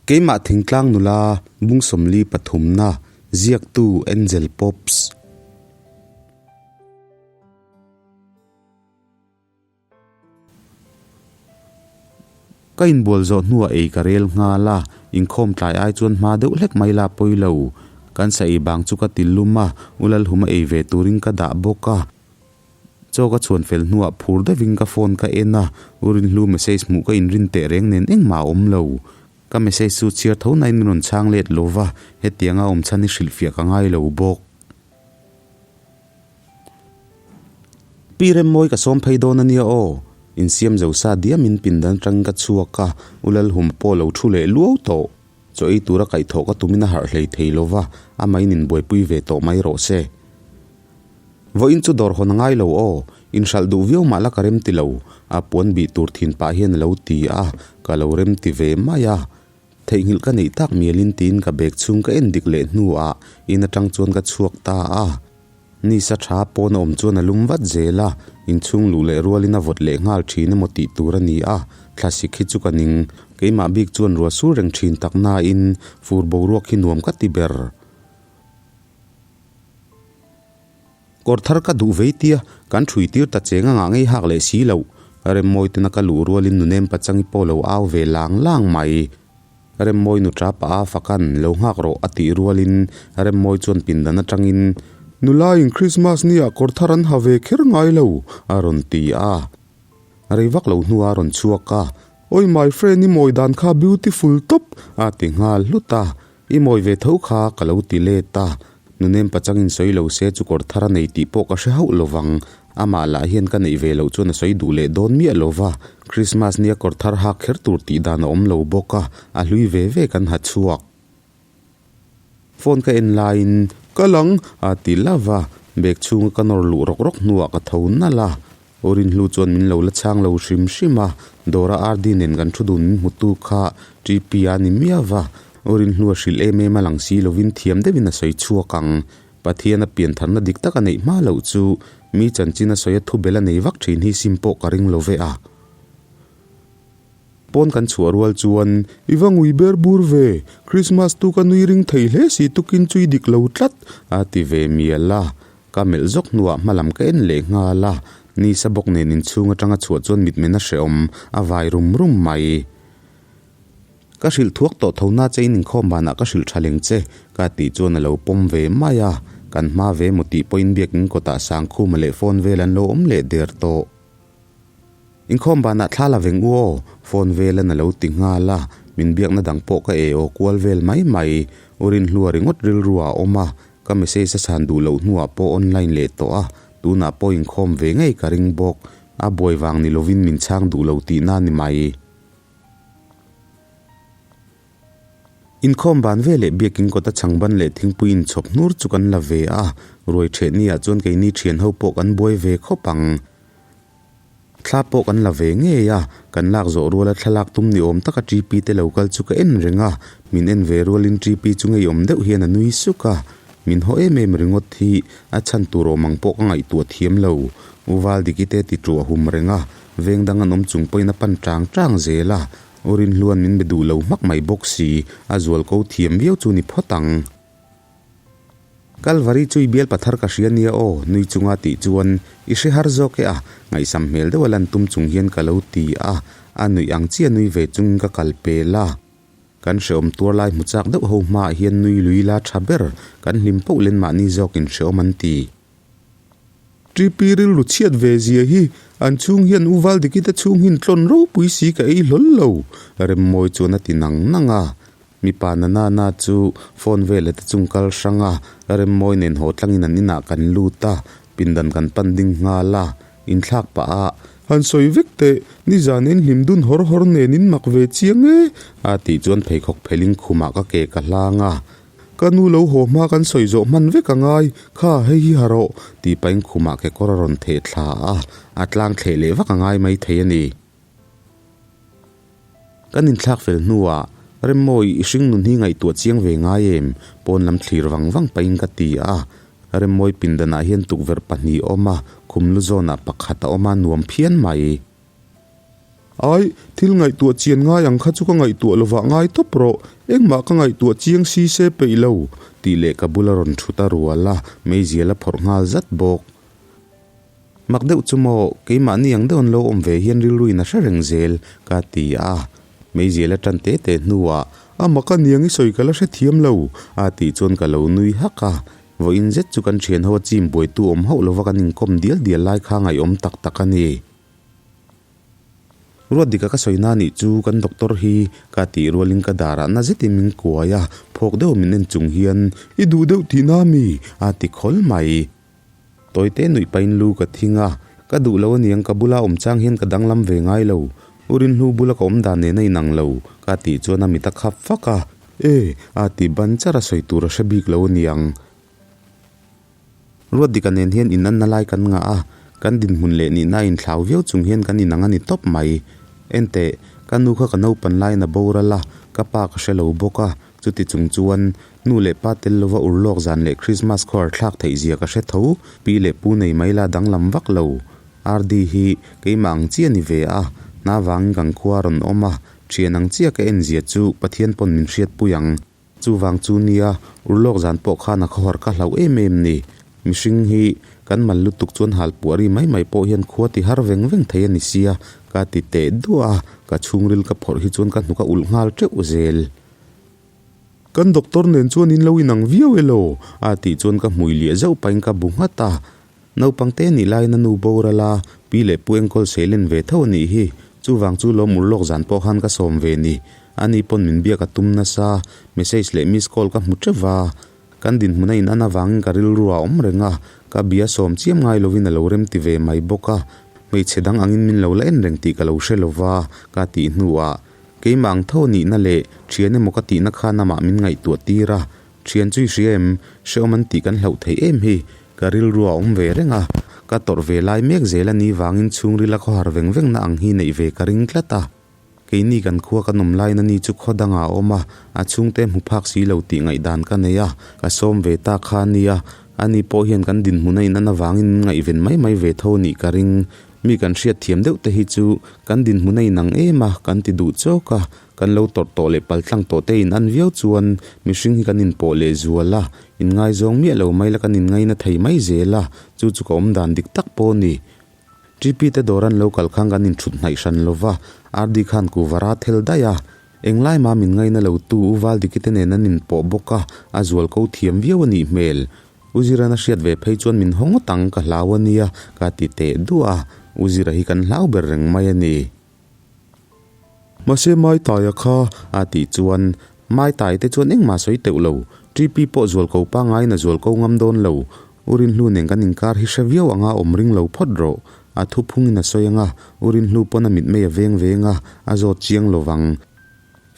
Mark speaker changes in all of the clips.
Speaker 1: Keimah thingtlang nula bung 43 na ziaktu Angel Pops. Ka inbual zawh hnuah ei ka rel nghal a, inkhawm tlai ai chuan hma deuh hlek mai la pawi lo. Kan sa ei bang chu ka ti lum a, U Lalhuma ei ve turin ka dah bawk a. Chaw ka chhuan fel hnuah phur deuhin ka phone ka en a, U Rinhlu message hmuh ka inrin teh reng nen engmah a awm lo. Ka message chu chhiar tho nain min rawn chhang let lo va, hetianga awm chhan hi hrilhfiah ka ngai lo bawk. Pi Remmawi ka sawm phei dawn a nia aw, insiam zo sa diamin pindan atangin ka chhuak a, U Lalhum pawh lo thu leh luau tawh. Chaw ei tura kaihthawh ka tumin a harh hlei thei lo va, amahin inbuaipui ve tawh mai rawh se. Vawiin chu dawr hawn a ngai lo aw, inhralh duh viau mah la ka rem ti lo, a puan bih tur thin pah hian a lo ti a, ka lo rem ti ve mai a. Theihnghilh ka neih tak mialin tiin ka bag chhung ka en dik leh hnuah in atang chuan ka chhuak ta a. Nisa tha pawn a awm chuan a lum vat zel a, inchhung luh leh rualin a vawt leh nghal thin emaw tih tur a ni a, thlasik hi chu ka ning. Keimah bik chuan ruah sur reng thin tak nain fur boruak hi nuam ka ti ber. Kawr thar ka duh vei tia, kan ṭhui tir ta cheng anga ngei hak leh si loh. Remmawi tena ka luh rualin nunem pachangi pawh lo au ve lang lang mai. Remmawi nu ṭa pah a fakan lo nghak rawh a tih rualin Remmawi chuan pindan aṭangin, Nulain Christmas nia kawr thar an ha ve kher ngai lo, a rawn ti a. Rei vak lo hnuah a rawn chhuak a, Oi my friend i mawi dan kha beautiful tawp, a ti nghal hlut a. I mawi ve tho kha ka lo ti let a, nunem pachangin sawi lo se chu kawr thar a nei tih pawh ka hre hauh lo vang. Amah lah hian ka neih ve loh chuan a sawi duh leh dawn miah lo va, Christmas nia kawr thar hak kher tur tih dan a awm lo bawk a, a hlui ve ve kan ha chhuak. Phone ka en laiin ka lang a ti lova, bag chhunga ka nawr luh rawk rawk hnuah ka tho nalh a, Aw Rinhlu chuan min lo la chhang lo hrim hrim a, Dawra RD nen kan thu dun min hmutu kha TP a ni miau va, Aw Rinhlu a hrilh em em a lang si lovin thiam deuhin a sawi chhuak ang. Pathian a pian tharna dik tak a neih hma loh chu mi chanchin a sawi a thu bel a nei vak thin hi sim pawh ka ring lo ve a. Pawn kan chhuah rual chuan i va ngui ber bur ve, Christmas tu ka nui ring thei hle si tukin chu i dik lo tlat a ti ve mial a. Ka melh zawk hnuah hmalam ka en leh nghal a, nisa bawk nen inchhung atanga chhuah chuan mitmen a hrehawm a vai rum rum mai. Ka hrilh thuak tawh tho na che in inkhawm banah ka hrilh tha leng che ka tih chuan a lo pawm ve mai a, kan hma ve maw tih pawhin biakin kawtah Sangkhuma leh phone vel an lo awm leh der tawh. Inkhawm banah thla la veng u aw, phone velan a lo ti nghal a, min biakna dang pawh ka e aw kual vel mai mai. U Rinhlua ringawt rilru ah a awm a, ka message a chhan duh loh hnuah pawh online leh tawh a, tunah pawh inkhawm ve ngei ka ring bawk. A buai vang ni lovin min chhang duh lo tihna ni mai. Inkhawm ban ve leh biakin kawta chhangban leh thingpui inchhawp hnur chu kan la ve a, ruai ṭhehni ah chuan keini ṭhian ho pawh kan buai ve khawp ang. Thla pawh kan la ve ngei a, kan lak zawh ruala thlalak tum ni awm taka TP te lo kal chu ka en reng a, min en ve rualin TP chu ngeiawm deuh hian a nui suk a, min haw em em ringawt hi a chhan tur awm ang pawh ka ngaihtuah thiam lo. U Valdiki te ti ṭuah hum reng a, veng dang an awm chung pawhin a pan ṭang ṭang zel a, U Rinhluan min be duh lo hmak mai bawk si, a zual ko thiam viau chu ni phawt ang. Kalvari chu i bial pathar ka hria nia aw, nui chunga tih chuan i hre har zawk e a, ngaihsam hmel deuh a lan tum chung hian ka lo ti a, a nuih ang chiah nui ve chungin ka kal pel a. Kan hreawm tuar lai hmu chak deuh ho hmaah hian nui lui la tha ber, kan hlim poh len mahni zawkin hreawm an ti.
Speaker 2: TP rilru chhiat ve zia hi an chhung hian U Valdikita chhung hin tlawn ropui si ka ei hlawl lo, Remmawi chuan a ti nang nang a. Mipa na na na chu phone vel te chung kal hrang a, Remmawi nen haw tlangin an inah kan lut a, pindan kan pan ding nghal a, inthlak pah a. Han sawi vek teh, nizan in hlim dun hawr hawr nen in mak ve chiang e,
Speaker 1: a tih chuan pheikhawk phelin khumah ka ke ka hlang a.
Speaker 2: Ka nu lo haw hma kan sawi zawh hman vek a ngai, kha hei hi ha rawh,
Speaker 1: tih pahin khumah kekawr a rawn theh thla a, a tlang thleh leh vak a ngai mai thei a ni. Kan inthlak fel hnuah, Remmawi, i hring nun hi ngaihtuah chiang ve ngai em? Pawn lam thlir vang vang pahin ka ti a. Remmawi pindanah hian tukverh pahnih a awm a, khum lu zawnah pakhat a awm a, nuam phian mai.
Speaker 2: Ai, thil ngaihtuah chian ngai ang kha chu ka ngaihtuah lovah ngai tawp rawh, engmah ka ngaihtuah chiang si se peih lo,
Speaker 1: tih leh ka bula rawn thut a rual a, meizial a phawrh nghal zat bawk. Mak deuh chu maw, keimahni ang deuh an lo awm ve hian rilruin a hre reng zel, ka ti a. Meizial a tan te te hnuah,
Speaker 2: A mak a niang i sawi ka la hrethiam lo,
Speaker 1: a tih chuan ka lo nui hak a. Vawiin zet chu kan thian ho a chim buaitu awm hauh lova kan inkawm dial dial lai kha ngaihawm tak tak a ni. Ruat dika ka sawi na nih chu kan doctor hi ka tih rualin ka darah na zetin min kuai a, phawk deuh min en chung hian
Speaker 2: I duh deuh tihna mi?
Speaker 1: a ti khawl mai. Tawite nuih pahin lu ka thing a, ka duh lo aniang ka bula awm chang hian ka danglam ve ngai lo, U Rinhlu bula ka awm dan nen a inang lo ka tih chuan a mit a khap fak a,
Speaker 2: E!
Speaker 1: a ti ban char a sawi tur a hre bik lo aniang. Ruat dika nen hian in anna lai kan ngah a, kan dinhmun leh nihna a inthlau viau chung hian kan inang a ni tawp mai. Enteh, ka nu kha ka naupan laiin a boral a, ka pa ka hre lo bawk a, chuti chung chuan nu leh pa tel lova urlawk zan leh Krismas khuar thlak theih zia ka hre tho, pi leh pu nei mai la danglam vak lo. RD hi keimah ang chiah a ni ve a, hna vangin kan khua a rawn awm a, thian ang chiah ka en zia chu Pathian pawn min hriatpui ang. Chuvang chu nia, urlawk zan pawh khan a khawhar ka hlauh em em ni. Mihring hi kan mal lutuk chuan hal puah ri mai mai pawh hian khua ti har veng veng thei a ni sia, ka ti teh duah a, ka chhungril ka phawrh hi chuan ka hnuk a ulh nghal teuh zel.
Speaker 2: Kan doctor nen chuan in lo inang viau e lo,
Speaker 1: a tih chuan ka hmui liah zauh pahin ka bu nghat a. Naupang te nih laiin a nu boral a, pi leh pu enkawl seilen ve tho a nih hi. Chuvang chu lawm urlawk zan pawh khan ka sawm ve ni. Ani pawn min biak a tum nasa, message leh miss call ka hmu teuh va. Kan dinhmun a in an avangin ka rilru a awm reng a, ka bia sawm chiam ngai lovin a lo rem ti ve mai bawk a. Hmeichhe dang angin min lo la en reng tih ka lo hre lova, ka tih hnuah keimah ang tho nihna leh thian emaw ka tihna khan amah min ngaihtuah tir a, Thian chu i hria em? Hrehawm an tih kan hlauh theih em hi? Ka rilru a awm ve reng a, ka tawrh ve lai mek zel a ni vangin chhungril a khawhar veng veng na ang hi neih ve ka ring tlat a. Keini kan khua kan awm laiin a ni chu khaw dangah a awm a, a chhungte hmu phak si lo tih ngaihdan ka nei a, ka sawm ve ta kha a nia, ani pawh hian kan dinhmun a in an avangin min ngaihven mai mai ve tho nih ka ring. Mi kan hriat thiam deuh te hi chu kan dinhmun a inang em a, kan ti duh chawk a, Kan lo tawrh tawh leh paltlang tawh te in an viau chuan mihring hi kan inpawh leh zual a, inngaizawng miah lo mai la kan inngaina thei mai zel a, chu chu ka awm dan dik tak pawh a ni. TP te dawr an lo kal khan kan inthut hnaih hran lo va, RD khan kuva ra thel daih a, englai mah min ngaina lo tu U Valdiki te nen an inpawh bawk a, a zual ko thiam viau a nih hmel. U Zira'n a hriat ve phei chuan min haw ngawt ang ka hlau a nia, ka ti teh duah a, U Zira hi kan hlau ber reng mai a ni.
Speaker 2: Mahse Maitaia kha
Speaker 1: a tih chuan Maitai te chuan engmah sawi teuh lo, TP pawh zualko pangaiin a zualko ngam dawn lo. U Rinhlu nen kan inkar hi hre viau anga awm ring lo phawt rawh. A thuphungin a sawi anga, U Rinhlu pawn a mitmei a veng veng a, a zawt chiang lo vang.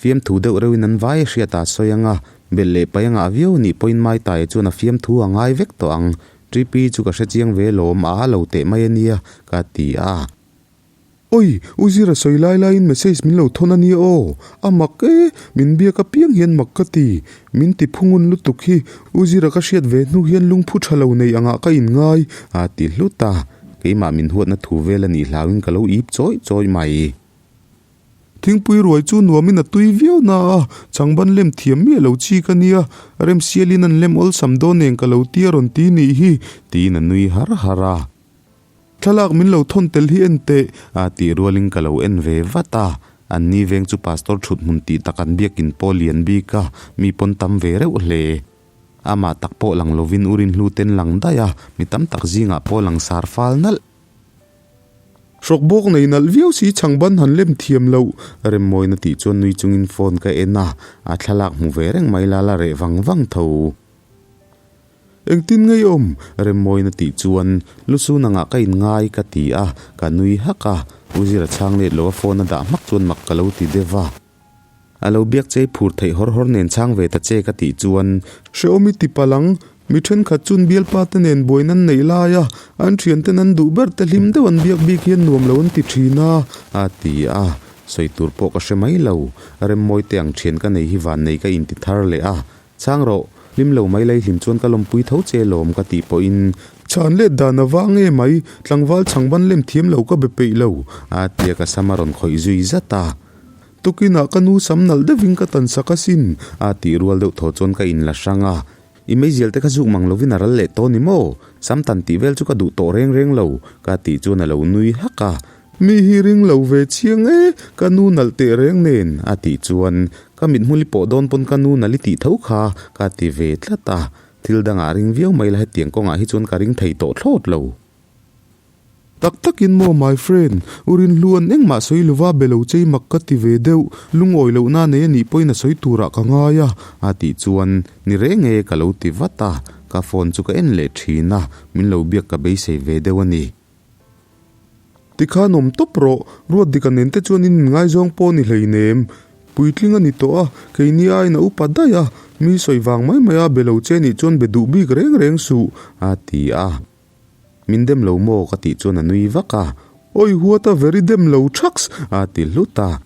Speaker 1: Fiamthu deuh reuhin an vai a hriat a sawi anga, belh leh pai anga viau nih pawhin Maitaia chuan a fiamthu a ngai vek tawh ang. TP chu ka hre chiang ve lawm, a a lo teh mai a nia, ka ti a.
Speaker 2: Oi, U Zira sawi lai laiin message min lo thawn a nia aw. A mak e, min biak apiang hian mak ka ti. Min ti phungun lutuk hi U Zira ka hriat ve hnu hian lungphu tha lo nei angah ka inngai,
Speaker 1: a ti hlut a. Keimah min huatna thu vel a nih hlauin ka lo ip chawih chawih mai.
Speaker 2: Thingpui ruai chu nuamin a tui viau na a, changban lem thiam miah lo chi ka nia, remsialin an lem awlsam dawn eng ka lo tia rawn ti nih hi,
Speaker 1: tiin a nui har har a.
Speaker 2: Thlalak min lo thawn tel hi en teh.
Speaker 1: A tih rualin ka lo en ve vat a, an ni veng chu pastor thut hmun tih tak an biakin pawh lian bik a, mi pawn tam ve reuh hle. Amah tak pawh lang lovin u Rinhlu ten lang daih a, mi tam tak zingah pawh lang sar fal nalh.
Speaker 2: Hrawk bawk nei nalh viau si chhang ban han lem thiam loh.
Speaker 1: Remmawina tih chuan nui chungin phone ka en a, a thlalak hmu ve reng mai la la reh vang vang tho.
Speaker 2: Engtin ngei awm?
Speaker 1: Remmawina tih chuan Lusun angah ka inngai ka ti a, ka nui hak a. U Zira chhang let lo a phone a dah hmak chuan mak ka lo ti deuh a. A lo biak chei phur theih hawr hawr nen chhang ve ta che ka tih chuan.
Speaker 2: Hrehawm i ti palh ang, mi thenkhat chuan bialpa te nen buaina an neih lai a, an thianten an duh ber te hlim deuh an biak bik hian nuam lo an ti thin a,
Speaker 1: a ti a. Sawi tur pawh ka hre mai lo. Remmawi te ang thian ka nei hi vannei ka inti thar leh a. Chhang rawh, hlim lo mai lai hlim chuan ka lawmpui tho che lawm ka tih pawhin
Speaker 2: Chhan let dan a vang nge mai, tlangval chhangban lem thiam lo ka be peih lo,
Speaker 1: a tia ka sam a rawn khawih zui zat a.
Speaker 2: Tukinah ka nu sam nalh deuhin ka tan sak asin,
Speaker 1: a tih rual deuh thaw chuan ka inla hrang a. I meizial te kha zuk mang lovin a ral leh tawh ni maw? Sam tan tih vel chu ka duh tawh reng reng lo, ka tih chuan a lo nui hak a.
Speaker 2: Mi hi ring lo ve chiang e, ka nu nalh teh reng nen,
Speaker 1: a tih chuan ka mithmul i pawh dawn pawn ka nu nalh i tih tho kha ka ti ve tlat a. Thil dangah ring viau mai la hetiang kawngah hi chuan ka ring thei tawh thlawt lo.
Speaker 2: Tak takin maw my friend, u Rinhluan engmah sawi lova be lo chei mak ka ti ve deuh, lungawi lohna nei anih pawhin a sawi turah ka ngai a,
Speaker 1: a tih chuan ni reng e ka lo ti vat a, ka phone chu ka en leh thin a, min lo biak ka beisei ve deuh a ni.
Speaker 2: Tikhan awm tawp rawh, Ruatdika nen te chuan in inngaizawng pawh ni hleinem, puitling a ni tawh a, keini aiin a upa daih a, mi sawi vang mai mai a be lo che nih chuan be duh bik reng reng suh,
Speaker 1: a ti a. Min dem lo maw ka tih chuan a nui vak a.
Speaker 2: Oi what a very dem lo thaks
Speaker 1: a ti hlut a.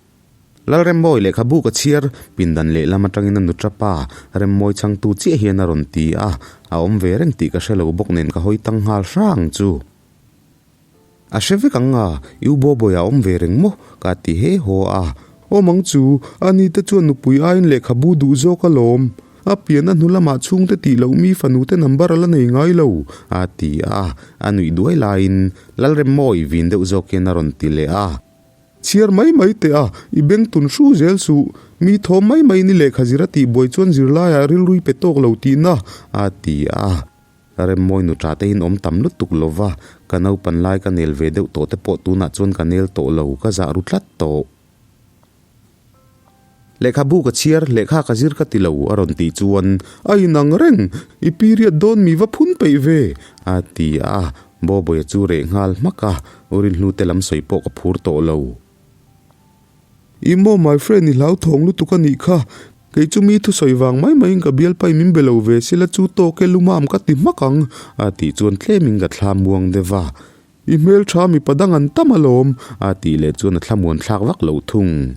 Speaker 1: Lalremmawi lehkhabu ka chhiar pindan lehlam atangin a nu tap a, Remmawi chhangtu chiah hian a rawn ti a, a awm ve reng tih ka hre lo bawk nen ka hawi tang nghal hrang chu. A hre vek ang a, i u Bawbawia a awm ve reng maw? ka ti he haw a.
Speaker 2: Awm ang chu, ani te chuan nupui aiin lehkhabu duh zawk alawm. A pian a hnu lamah chhungte tih loh mi fanute number a la nei ngai lo,
Speaker 1: a ti a. A nuih duai laiin Lalremmawi vin deuh zawk hian a rawn ti leh a.
Speaker 2: Chhiar mai mai teh a, i beng tun hru zel suh. Mi thawm mai mai ni lehkha zir a tih buai chuan zirlaiah rilrui pe tawk lo tihna,
Speaker 1: a ti a. Remmawi nu tha te in awm tam lutuk lova, ka naupan lai ka nel ve deuh tawh te pawh tunah chuan ka nel tawh lo, ka zah ru tlat tawh. Lehkhabu ka chhiar, lehkha ka zir ka ti lo, a rawn tih chuan,
Speaker 2: A inang reng, i period dawn mi va phun peih ve,
Speaker 1: a ti a, Bawbawia chu reh nghal hmak a, u Rinhlu te lam sawi pawh ka phur tawh lo.
Speaker 2: I maw my friend i hlauthawng lutuk a nih kha, kei chu mi thusawi vang mai maiin ka bialpai min be lo ve sila chu tawk e lumam ka ti hmak ang,
Speaker 1: a tih chuan tlemin ka thla muang deuh a.
Speaker 2: I hmeltha mipa dang an tam alawm,
Speaker 1: a tih leh chuan a thla muan thlak vak lo thung.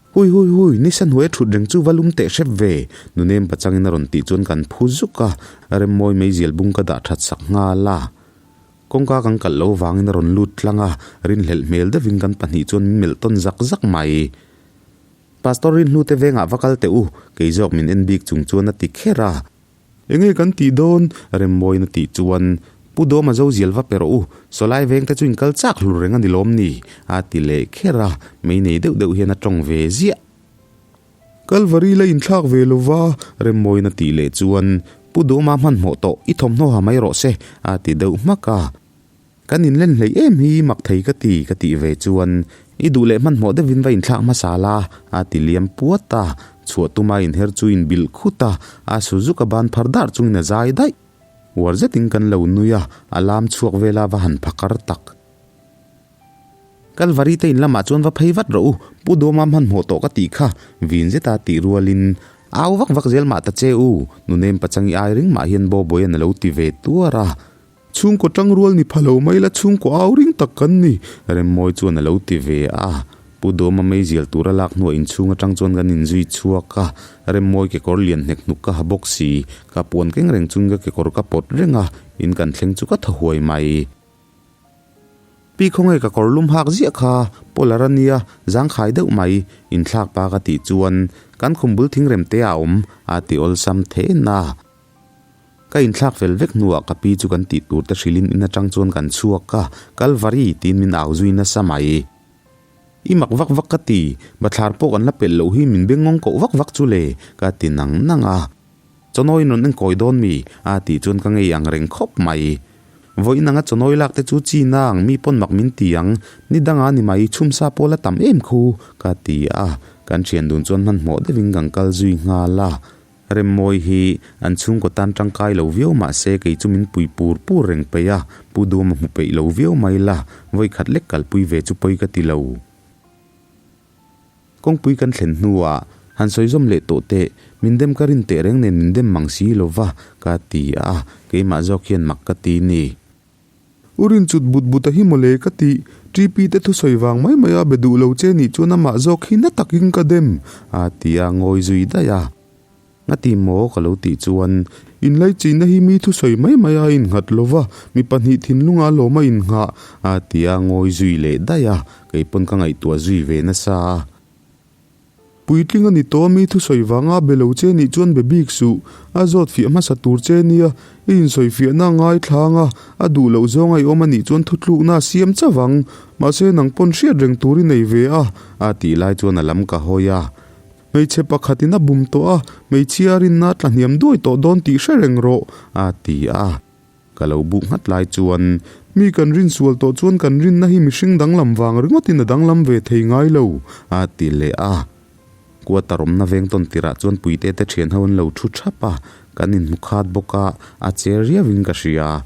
Speaker 1: Hui hui hui, nisa hnuai a thut reng chu va lum teh hrep ve, Nunem pachangin a rawn tih chuan kan phu zuk a, Remmawi meizial bung ka dah that sak nghal a. Kawngka kan kalh lo vangin a rawn lut tlang a, rinhlelh hmel deuhin kan pahnih chuan min melh tawn zak zak mai. Pastor Rinhlute vengah va kal teh u, kei zawk min en bik chung chuan a ti kher a.
Speaker 2: Enge kan tih dawn?
Speaker 1: Remmawiin a tih chuan, Pu Dawma zo zial va pe rawh u, sawlai veng te chu in kal chak hlur reng a ni lawm ni? a ti leh kher a, mei nei deuh deuh hian a tawng ve ziah.
Speaker 2: Kalvari la inthlak ve lo va,
Speaker 1: Remmawiin a tih leh chuan, Pu Dawma hmanhmawh tawh, i thawmhnaw ha mai rawh se, a ti deuh hmak a. Kan inlen hleih em hi mak thei ka ti, ka tih ve chuan, I duh leh hmanhmawh deuhin va inthlak hmasa la, a ti liam puat a. Chhuah tuma inher chu inbilh khut a, a Suzuka ban phar dar chungin a zai daih. Uar zetin kan lo nui a, a lam chhuak vela va han phakar tak. Kalvari te in lamah chuan va phei vat rawh u, Pu Dawma hmanhmawh tawh ka tih kha, vin zeta tih rualin, Au vak vak zel mah ta che u, Nunem pachang i ai ring mah hian Bawbawian a lo ti ve tuar a.
Speaker 2: Chhungkaw tangrual ni pha lo mai la chhungkaw au ring tak kan ni.
Speaker 1: Remmawi chuan a lo ti ve a. Pu Dawma meizial tura lak hnuah inchhung atang chuan kan inzui chhuak a. Remmawi kekawr lian hnek hnuk ka ha bawk si. Ka puan keng reng chung ka kekawr ka pawt reng a, in kan thleng chu ka thaw huai mai. Pi khawnge ka kawr lum hak ziah kha, polar a nia, zangkhai deuh mai, inthlak pa ka tih chuan kan khum bul thingrem te a awm, a ti awlsam then a. Ka inthlak fel vek hnuah ka pi chu kan tih tur te hrilhin in atang chuan kan chhuak a, Kalvari tiin min au zui nasa mai. I mak vak vak ka ti, bathlar pawh kan la pelh loh hi min beng ngawng koh vak vak chu le, ka ti nang nang a. Chawnawi in rawn enkawi dawn mi? a tih chuan ka ngei ang reng khawp mai. Vawiin anga chawnawi lak te chu chi nang, mi pawn mak min ti ang, ni danga ni mai, chhumsa pawh la tam em khu, ka ti a. Kan thian dun chuan hmanhmawh deuhin kan kal zui nghal a. Remmawi hi an chhungkaw tan tangkai lo viau mah se kei chu min pui pur pur reng peih a, Pu Duma hmu peih lo viau mai la, vawi khat lek kalpui ve chu pawi ka ti lo. Kawngpui kan thlen hnuah han sawi zawm leh tawh teh, min dem ka rin teh reng nen min dem mang si lo va, ka ti a, keimah zawk hian mak ka ti ni.
Speaker 2: U rin chut but but a hi mawle ka ti, TP te thusawi vang mai mai a be duh lo che nih chuan amah zawk hi na takin ka dem,
Speaker 1: a ti a ngawi zui daih a. Ngati maw ka lo tih chuan
Speaker 2: Inlaichinna hi mi thusawi mai mai a innghat lo va, mi pahnih thinlunga lawm a innghah
Speaker 1: a ti a ngawi zui leh daih a, kei pawn ka ngaihtuah zui ve nasa a.
Speaker 2: Puitling a ni tawh a mi thusawi vanga be lo che nih chuan be bik suh, a zawt fiah hmasa tur che nia, i insawi fiahna a ngaithlang a, a duh loh zawng a i awm a nih chuan thutlukna a siam chauh ang, mahse nang pawn hriat reng tur i nei ve a.
Speaker 1: A tih lai chuan a lam ka hawi a.
Speaker 2: Hmeichhe pakhatin a bum tawh a, hmeichhia rinna a tla hniam duai tawh dawn tih hre reng rawh,
Speaker 1: a ti a. Ka lo buk nghat lai chuan,
Speaker 2: Mi kan rin sual tawh chuan kan rinna hi mihring danglam vang ringawtin a danglam ve thei ngai lo,
Speaker 1: a ti leh a. Quarter awmna veng tawn tirah chuan Puite te thian ho an lo thu thap a, kan inhmu khat bawk a, a che riauin ka hria.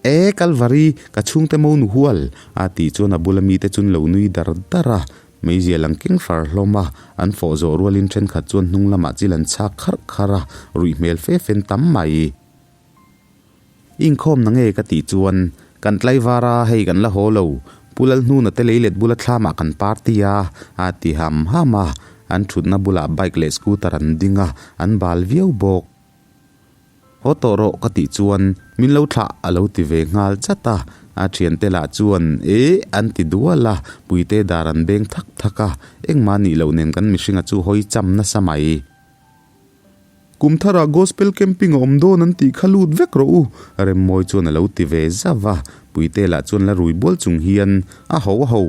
Speaker 1: E, Kalvari, ka chhungte mo nu hual, a tih chuan a bula mite chu an lo nui dar dar a. Meizia lang keng far hlawm a, an fawh zawh rualin thenkhat chuan hnung lamah chil an chhak kharh kharh a, ruih hmel fe fen tam mai. Inkhawm na nge ka tih chuan, Kan tlaivar a, hei kan la haw lo, Pu Lalhnuna te leilet bula thlamah kan party a, a ti ham ham a. An thutna bulah bike leh scooter an ding a, an bal viau bawk. Haw tawh rawh ka tih chuan min lo thlah a lo ti ve nghal chat a, a thiante lah chuan eh an ti dual a, Puite dar an beng thak thak a, engmah nih loh nen kan mihringa chu hawi cham nasa mai.
Speaker 2: Kum tharah Gospel Camping a awm dawn an tih kha lut vek rawh u,
Speaker 1: Remmawi chuan a lo ti ve zauh a, Puite lah chuan la rui bual chung hian a ho a ho,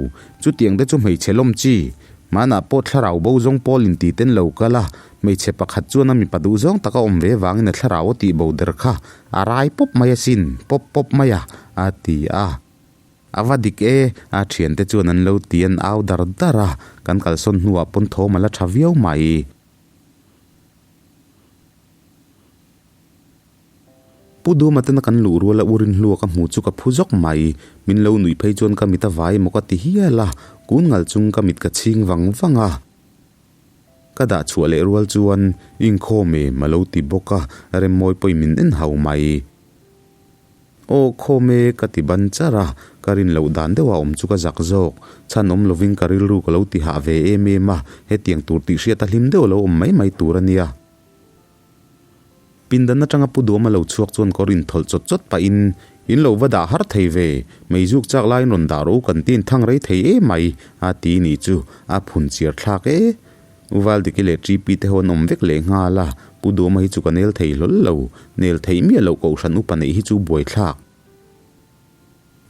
Speaker 1: chutiang te chu hmeichhe lawm chi, hmanah pawh thlarau bo zawng pawl inti ten lo kal a, Hmeichhe pakhat chuan a mipa duh zawng taka awm ve vangin a thlarau a tih bo der kha a rai pawp mai asin, pawp pawp mai a, a ti a. A va dik e, a thiante chuan an lo ti an au dar dar a, kan kalsawn hnuah pawn thawm a la tha viau mai. Pu Duma tena kan luh ruala u Rinhlua ka hmu chu ka phu zawk mai. Min lo nuih phei chuan ka mit a vai emaw ka ti hial a, kun ngal chung ka mit ka chhing vang vang a. Ka dah chhuah leh rual chuan inkhawm em a lo ti bawk a, Remmawi pawhin min en hau mai. Aw khawm e ka ti ban char a, ka rin loh dan deuh a awm chu ka zak zawk. Chhan awm lovin ka rilru ka lo ti hah ve em em a, hetiang tur tih hriat a hlim deuh a lo awm mai mai tur a nia. Pindan atanga Pu Duama lo chhuak chuan kawr inthawlh chawt chawt pahin, In lo va dah har thei ve, meizuk chak laiin rawn dah rawh u kan tin thang rei thei em mai, a ti nih chu a phun chiar thlak e. U Valdiki leh TP te ho an awm vek leh nghal a, Pu Duama hi chu ka nel thei hlawl lo, nel theih miah loh kohhran upa neih hi chu buaithlak.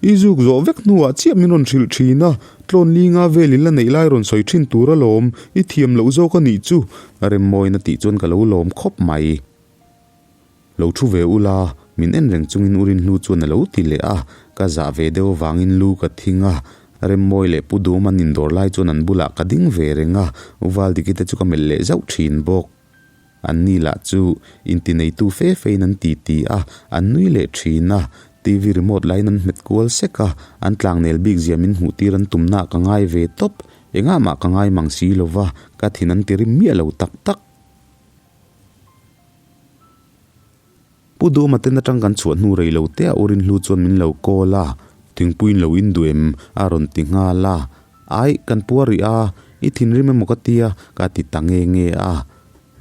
Speaker 2: I zuk zawh vek hnuah chiah min rawn hrilh thin a, tlawn linga vel in la neih lai rawn sawi thin tur alawm, i thiam loh zawk a nih chu.
Speaker 1: Remmawiin a tih chuan ka lo lawm khawp mai. Lo thu ve ula, min en reng chungin u Rinhlu chuan a lo ti leh a, ka zah ve deuh avangin lu ka thing a, Remmawi leh Pu Dum an indawr lai chuan an bulah ka ding ve reng a, U Valdiki te chu ka melh leh zauh thin bawk. An ni lah chu intineitu fe fein an ti ti a, an nui leh thin a. TV remote lahin an hmet kual sek a, an tlangnel bik zia min hmuh tir an tumnaah ka ngai ve tawp. Engah mah ka ngai mang si lo va, ka thin an ti rim miah lo tak tak. Pu Duma ten atang kan chhuah hnu rei lo te a u Rinhlu chuan min lo call a, Thingpuiin lo in duh em? a rawn ti nghal a. Aih, kan puar rih a, i thinrim emaw ka tia, ka ti ta nge nge a.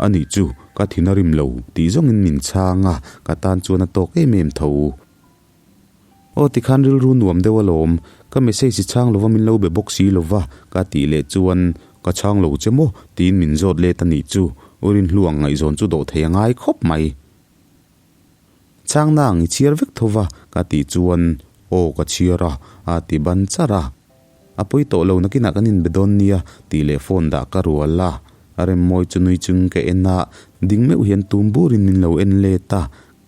Speaker 1: Anih chu, ka thin a rim lo, tih zawngin min chhang a, ka tan chuan a tawk em em tho. Aw tikhan rilru nuam deuh alawm, ka message i chhang lova min lo be bawk si lova, ka tih leh chuan ka chhang lo che maw tiin min zawt let a nih chu, u Rinhlu ang ngaihzawn chu dawh thei a ngai khawp mai. Chhang na ang i chhiar vek tho va, ka tih chuan aw ka chhiar a, a ti ban char a. A pawi tawh lo nakinah kan inbe dawn nia tih leh phone dah ka rual a, a remmawi chu nui chung ka en a, ding meuh hian tum burin min lo en let a,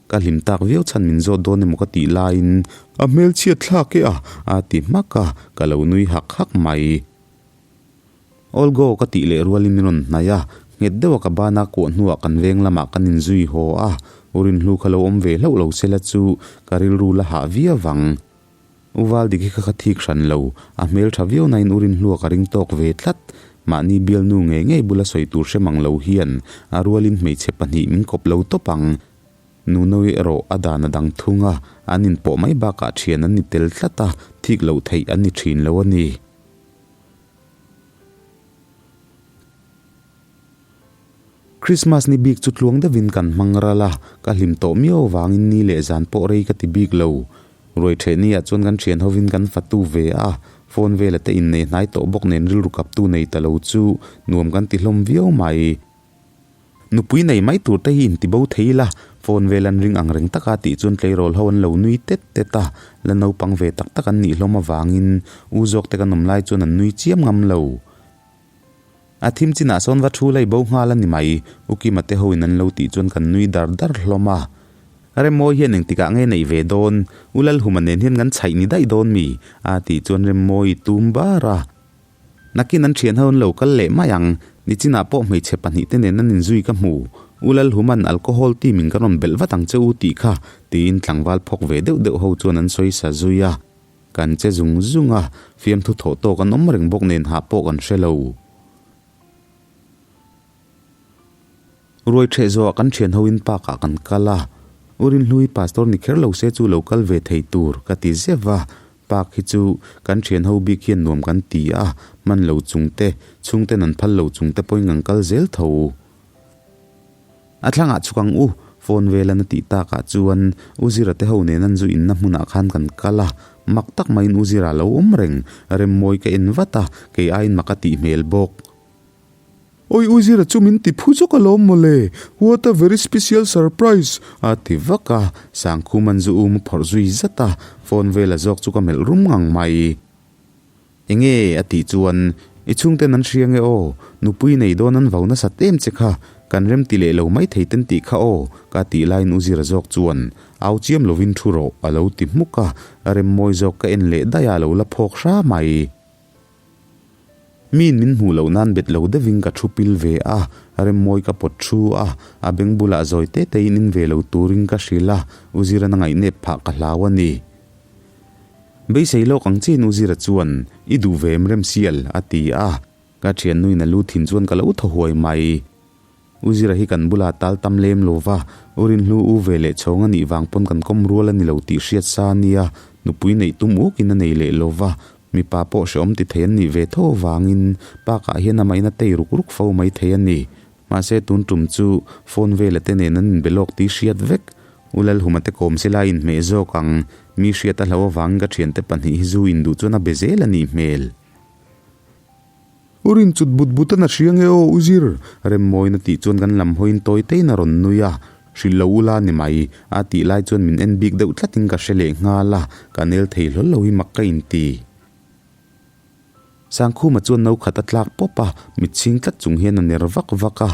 Speaker 1: Ka hlim tak viau chhan min zawt dawn emaw ka tih laiin
Speaker 2: a hmelchhiat thlak e a,
Speaker 1: a ti hmak a, ka lo nui hak hak mai. All go ka tih leh rualin min rawn hnaih a, nghet deuha ka bana kuah hnuah kan veng lamah kan inzui haw a, u Rinhlu kha lo awm ve hlauh lo sela chu ka rilru la hah viau vang. U Valdik hi kha ka thik hran lo, a hmel tha viau nain u Rinhlua ka ring tawk ve tlat. Mahni bialnu ngei ngei bula sawi tur hre mang lo hian a rualin hmeichhe pahnih min kawp lo tawp ang. Nunoui erawh a dan a dang thung a, an inpawh mai bakah thian an ni tel tlat a, thik loh theih an ni thin lo a ni. Krismas ni bik chu tluang deuhin kan hmang ral a, ka hlim tawh miau avangin ni leh zan pawh rei ka ti bik lo. Ruai ṭheh ni ah chuan kan ṭhian hovin kan fatu ve a, phone vela te innei hnai tawh bawk nen rilru kaptu nei ta lo chu nuam kan ti hlawm viau mai. Nupui nei mai tur te hi inti bo thei ila, phone vel an ring ang reng taka tih chuan tleirawl ho an lo nui tet tet a, la naupang ve tak tak an nih hlawm avangin u zawk te kan awm lai chuan an nui chiam ngam lo. A thim chinah sawn va thu lei bo nghal a ni mai, U Kima te hoin an lo tih chuan kan nui dar dar hlawm a. Remmawi hian engtikah nge neih ve dawn? U Lalhuma nen hian kan chhaih ni daih dawn mi? a tih chuan Remmawi tum bar a. Nakin an thian ho an lo kal leh mai ang, nichinah pawh hmeichhe pahnihte nen an inzui ka hmu. U Lalhuma'n alcohol team in ka rawn belh vat ang che u tih kha, tiin tlangval phawk ve deuh deuh ho chuan an sawi sa zui a. Kan che zung zung a, fiamthu thawh tawk an awm reng bawk nen hah pawh kan hre lo. Ruai ṭheh zawhah kan ṭhian hoin park ah kan kal a, U Rinhlui pastor ni kher lo se chu lo kal ve thei tur ka ti zeuh a, park hi chu kan ṭhian ho bik hian nuam kan ti a, hman lo chung te, chhungten an phal lo chung te pawhin kan kal zel tho. A thlangah chhuk ang u, phone velan a tih takah chuan U Zira te ho nen an zu inna hmunah khan kan kal a, mak tak maiin U Zira lo awm reng, Remmawi ka en vat a, kei aiin mak a tih hmel bawk.
Speaker 2: Awi U Zira chu min ti phu zawk alawm mawle, what a very special surprise
Speaker 1: a ti vak a, Sangkhum an zu um a phawrh zui zat a, phone vela zawk chu ka melh rum ngang mai. Enge? a tih chuan, I chhungten an hria nge aw, nupui nei dawn an vau nasat em che kha, kan rem ti leh lo mai thei ten tih kha aw, ka tih laiin U Zira zawk chuan, Au chiam lovin thu rawh, a lo ti hmuk a, rem mawi zawk ka en leh daih a a lo la phawk hra mai. Miin min hmuh loh nan bet lo deuhin ka thu pil ve a, rem mawi ka pawt thu a, a beng bulah zawi te tein in ve lo turin ka hrilh a, U Zira'n a ngaihnep phah ka hlau a ni. Beisei lawk ang chiin U Zira chuan, I duh ve em Remsial? a ti a. Ka thiannuin a lu thin chuan ka lo thaw huai mai. U Zira hi kan bulah tal tam lem lo va, U Rinhlu u ve leh chhawng a nih vang pawn kan kawm rual a ni lo tih hriat sa a nia, nupui neih tum ukin a nei leh lo va, mipa pawh hrehawm ti thei an nih ve tho avangin park-ah hian amahin a tei ruk ruk fo mai thei a ni. Mahse tun tum chu phone vela te nen an inbe lawk tih hriat vek. U Lalhuma te kawm se la inhmeh zawk ang. Mi hriat a hlo avangin ka thiante pahnih hi zu induh chuan a be zel a nih hmel.
Speaker 2: U rin chut but but a na hria nge aw U Zir?
Speaker 1: Remmawina tih chuan kan lam hawiin tawi tein a rawn nui a, Hrilh lo u la ni mai, a tih lai chuan min en bik deuh tlatin ka hre leh nghal a, ka nel thei hlawl lo hi mak ka inti. Sangkhuma chuan no khat a tlak pawp a, mit chhing tlat chung hian a ner vak vak a.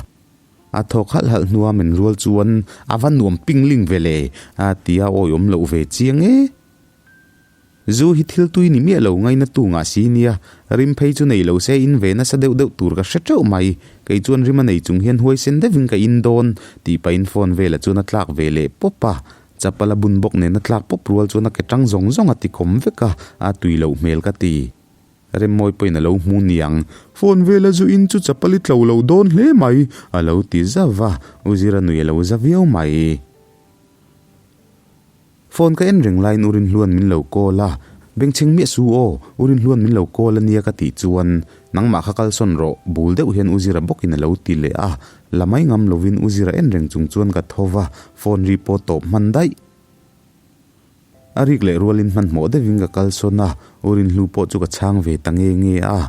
Speaker 1: A thawk halh halh hnua men rual chuan a va nuam ping ling ve le, a ti a awi awm loh ve chiang e. Zu hi thil tui ni miah lo ngaina tu ngah si nia, rim phei chu nei lo se in ve nasa deuh deuh tur ka hre teuh mai, kei chuan rim a nei chung hian huaisen deuhin ka in dawn, tih pahin phone velah chuan a tlak ve leh pawp a. Chapal a bun bawk nen a tlak pawp rual chuan a ke tang zawng zawng a ti kawm vek a, a tui loh hmel ka ti. Remmawi pawhin a lo hmu niang.
Speaker 2: Phone vela zu in chu chapal i tlo lo dawn hle mai,
Speaker 1: a lo ti zauh va, U Zira nui a lo za viau mai. Phone ka en reng laiin U Rinhluan min lo call a, Bengchheng miah su aw, U Rinhluan min lo call a nia ka tih chuan, Nangmah kha kalsawn rawh, bul deuh hian U Zira bawkin a lo ti leh a, La mai ngam lovin U Zira en reng chung chuan ka tho va, phone ri pawh tawp hman daih. A rik leh rualin hmanhmawh deuhin ka kal sawn a, U Rinhlu pawh chu ka chhang ve ta nge nge a.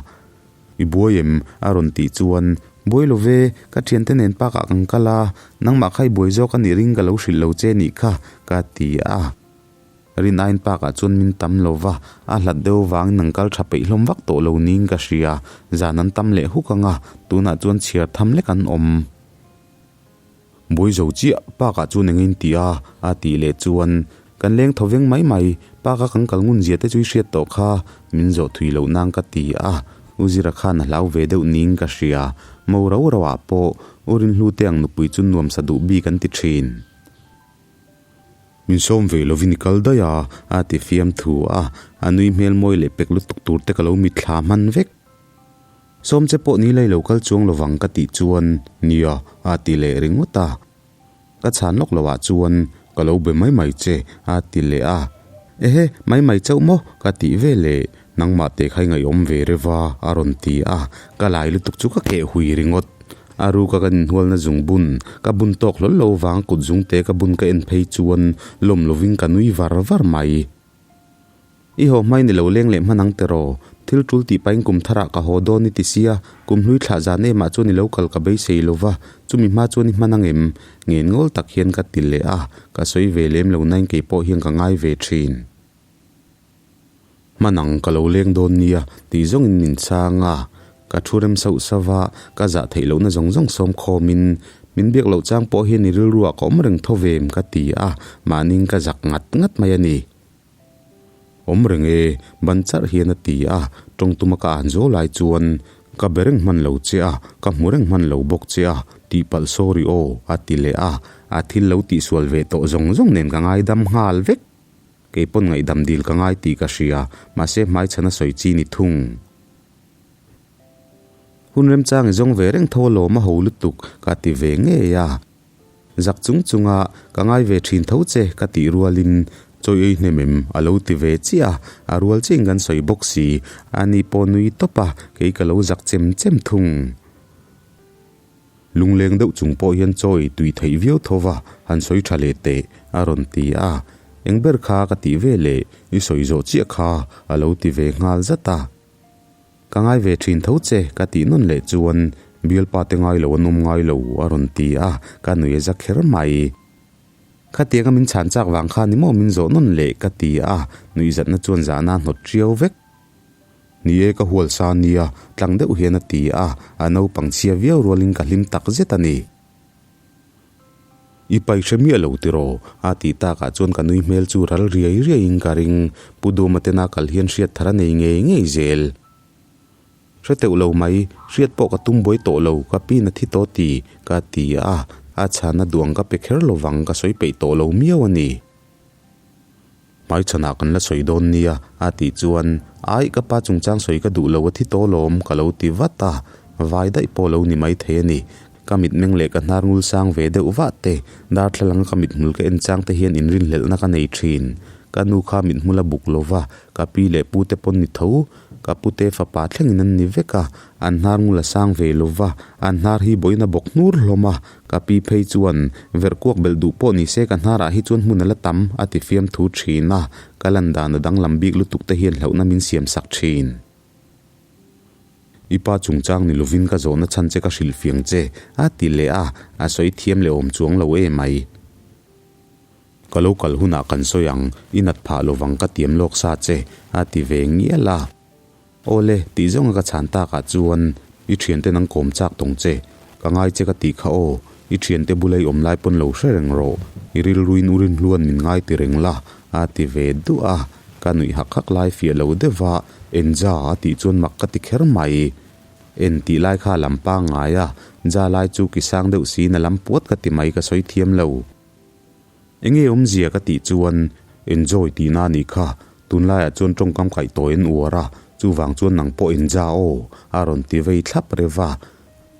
Speaker 1: I buai em? a rawn tih chuan, Buai lo ve, ka thiante nen park ah kan kal a, nangmah kha i buai zawk a nih ring ka lo hrilh lo che nih kha, ka ti a. Rin aiin park ah chuan min tam lo va, a hlat deuh avangin an kal tha peih hlawm vak tawh lo niin ka hria. Zan an tam leh huk ang a, tunah chuan chhiar tham lek an awm. Buai zo chiah, park ah chuan eng in ti a? a tih leh chuan, Kan leng tho veng mai mai, park a kan kal ngun zia te chu i hriat tawh kha, min zawh thui loh nang ka ti a. U Zira khan a hlau ve deuh niin ka hria. Mo rau rau ah pawh U Rinhlu te ang nupui chu nuamsa duh bik an ti thin. Min sawm ve lovin i kal daih a, a ti fiam thu a, a nui hmel mawi leh pek lutuk tur te ka lo mitthla hman vek. Sawm che pawh ni lai lo kal chuang lovang ka tih chuan, Nia, a ti leh ringawt a. Ka chhan lawk loh ah chuan ka lo be mai mai che, a ti leh a. Ehe, mai mai chauh maw? ka tih ve leh, Nangmah te kha i ngaihawm ve reva, a rawn ti a, ka lai lutuk chu ka keh hui ringawt. A ruka kan inhualna zungbun ka bun tawk hlawl lo vang kut zungte ka bun ka en phei chuan lawm lovin ka nui var var mai. I haw hmai ni lo leng leh hman ang tiraw? Thil tul tih pahin kum tharah ka haw dawn i ti sia, kum hlui thlah zan emah chuan i lo kal ka beisei lo va, chumi hma chuan i hman ang em? Ngen ngawl tak hian ka ti leh a, ka sawi ve lem lo nain kei pawh hian ka ngai ve thin. Hman ang ka lo leng dawn nia tih zawngin min chhang a, ka thu rem sauh sauh va, ka zah theih lohna zawng zawng sawm khawmin min biak loh chang pawh hian i rilruah ka awm reng tho vem ka ti a, mahniin ka zak ngat ngat mai a ni. Awm reng e, ban charh hian a ti a, tawng tuma ka an zawl lai chuan ka be reng hman lo che a, ka hmu reng hman lo bawk che a, tihpalh sorry aw a ti leh a, a thil lo tihsual ve tawh zawng zawng nen ka ngaidam nghal vek. Kei pawn ngaihdam dil ka ngai tih ka hria, mahse hmaichhan a sawi chi ni thung. Hun remchang i zawng ve reng tho alawm a ho lutuk ka ti ve ngei a. Zak chung chunga ka ngai ve thin tho che ka tih rualin chawi ei hnem em a lo ti ve chiah a, a rual chiin kan sawi bawk si, ani pawh nui tawp a, kei ka lo zak chem chem thung. Lungleng deuh chung pawh hian chaw ei tui theih viau tho va, han sawi tha leh teh, a rawn ti a. Eng ber kha ka tih ve leh, i sawi zawh chiah kha, a lo ti ve nghal zat a. Ka ngai ve thin tho che, ka tih nawn leh chuan, bialpa te ngai lo an awm ngai lo, a rawn ti a, ka nui a za kher mai. Khatianga min chhan chak vang kha ni maw min zawh nawn leh, ka ti a, nuihzatna chuan zahna a hnawt tiau vek. Ni e, ka hual sa nia, tlang deuh hian a ti a, a naupang chhia viau rualin ka hlim tak zet a ni. I pai hre miah lo tiraw? A tih takah chuan ka nui hmel chu ral riai riaiin ka ring. Pu Duma tena kal hian hriat thar a nei ngei ngei zel. Hre teuh lo mai, hriat pawh ka tum buai tawh lo, ka pin a thi tawh ti, ka ti a, a chhana duang ka pe kher lovang ka sawi peih tawh lo miau a ni. Hmaichhanah kan la sawi dawn nia, a tih chuan, Aih, ka pa chungchang sawi ka duh lo a thi tawh lawm, ka lo ti vat a. Vai daih pawh lo ni maithei a ni. Ka mitmeng leh ka hnar ngul sang ve deuh vah te, darthlalang ka mithmul ka en chang te hian inrinhlelhna ka nei thin. Ka nu kha mithmul a buk lo va, ka pi leh pu te pawn ni tho. Ka pute fapa thlengin an ni vek a, an hnar ngul a sang ve lo va, an hnar hi bawiin a bawk hnur hlawm a, ka pi phei chuan verh kuak belh duh pawh ni se ka hnarah hi chuan hmun a la tam a ti fiam thu thin a, ka lan dan a danglam bik lutuk te hian hlauhna min siam sak thin. I pa chungchang ni lovin ka zawhna chhan che ka hrilh fiang che, a ti leh a, a sawi thiam leh awm chuang lo e mai. Ka lo kal hunah kan sawi ang, i nat phah lovang ka tiam lawk sa che, a ti ve ngial a. Awle, tih zawnga ka chhan takah chuan i thiante nang kawm chak tawng che, ka ngai che ka tih kha aw, i thiante bula i awm lai pawn lo hre reng rawh, i rilruin u rinhluan min ngai ti reng la, a ti ve duah a. Ka nuih hak hak lai fiah lo deuh va, Enja a tih chuan mak ka ti kher mai. En tih lai kha a lam pangngai a, ja lai chu ki sang deuh siin a lam puat ka ti mai ka sawi thiam lo. Enge awmzia ka tih chuan enjoy tihna a nih kha, tunlaiah chuan tawngkam kaih tawi an uar a, chuvang chuan nang pawh enja aw a rawn ti vei thlap rev a.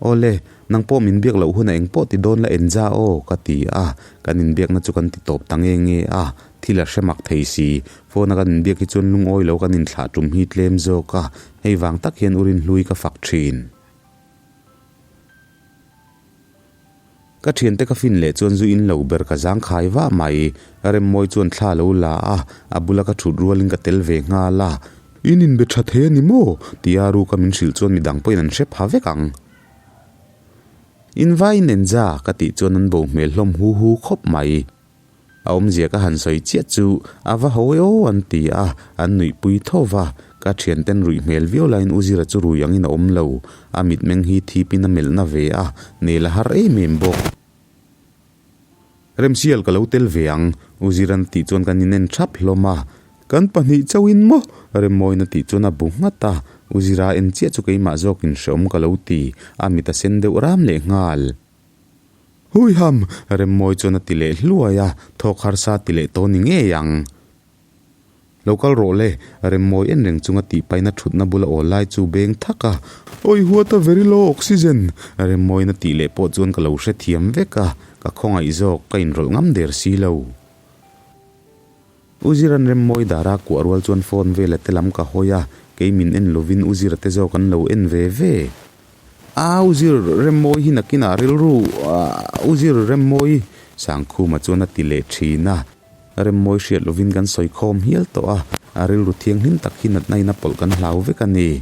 Speaker 1: Awle, nang pawh min biak loh hunah eng pawh ti dawn la enja aw ka ti a, kan inbiakna chu kan ti tawp ta nge nge a, thil a hre mak thei si, phone a kan inbiak hi chuan lungawi lo kan inthlah tum hi tlem zawk a, hei vang tak hian u Rinhlui ka fak thin. Ka thiante ka fin leh chuan zu in lo ber ka zang khai vah mai. Remmawi chuan thla lo la a, a bula ka thut rualin ka tel ve nghal a. In inbe tha thei a ni maw? tia ruka min hrilh chuan midang pawhin an hre pha vek ang. In vai in enja ka tih chuan an bo hmel hlawm hu hu khawp mai. A awmzia ka han sawi chiah chu a va hawi aw an ti a, an nuihpui tho va. Ka thianten ruih hmel viau laiin U Zira chu rui angin a awm lo. A mitmeng hi thipin a melhna ve a, nel a har em em bawk. Remsial ka lo tel ve ang, U Zira'n a tih chuan kan inen thap hlawm a. Kan pahnih chauhin maw? Remmawiin a tih chuan a bu nghat a, U Zira en chiah chu keimah zawkin hreawm ka lo ti, a mit a sen deuh ram leh nghal. Huiham! Remmawi chuan a ti leh hluai a, thawk harsa ti leh tawh ni ngei ang. Lo kal rawh le, Remmawi en reng chunga tih paina thutna bula awl lai chu beng thak a. Awi what a very low oxygen! Remmawiin a tih leh pawh chuan ka lo hrethiam vek a, ka khawngaih zawk, ka inrawlh ngam der si lo. U Zira'n Remmawi dara kuah rual chuan phone vela te lam ka hawi a, kei min en lovin U Zira te zawk an lo en ve ve. Au zir Remmawi hi nakinah rilru au zir Remmawi Sangkhuma chuan a ti leh thin a. Remmawi hriat lovin kan sawi khawm hial tawh a, a rilru thianghlim tak hi natna in a pawlh kan hlau vek a ni.